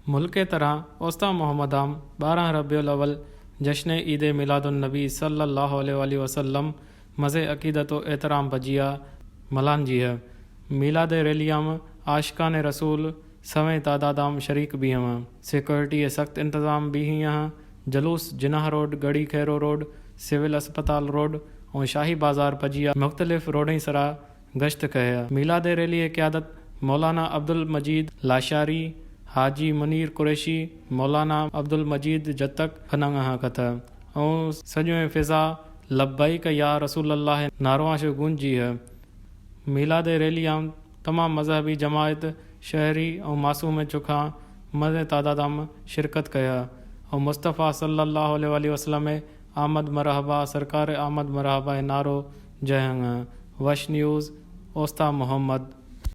ملک ءِ تہا اوستہ محمد ءَ بارہ ربیع الاول جشن عید میلاد النبی صلی اللہ علیہ وآلہ وسلم مزن عقیدت و احترام پجیا ملانجی ءَ۔ میلاد ءِ ریلی ءَ عاشقان رسول سویں تعداد ءَ شریک بیت۔ سیکورٹی ءِ سخت انتظام بیت۔ جلوس جناح روڈ، گڑھی کھیرو روڈ، سول اسپتال روڈ و شاہی بازار پجیا مختلف روڈانی سرا گشت کہیا۔ میلاد ءِ ریلی ءِ قیادت مولانا عبدالمجید لاشاری، حاجی منیر قریشی، مولانا عبدالمجید جتک کنگ ءَ کتہ۔ اوں سجویں فضا لبیک یا رسول اللہ نعرواں شو گونجی ءَ۔ میلاد ءِ ریلی ءَ تمام مذہبی جماعت، شہری اوں معصوم چکاں مزن تعداد ءَ شرکت کہیا۔ اوں مصطفی صلی اللہ علیہ وآلہ وسلم ءِ آمد مرحبا، سرکار ءِ آمد مرحبا ءِ نعرو جہنگ ءَ۔ وش نیوز، اوستہ محمد۔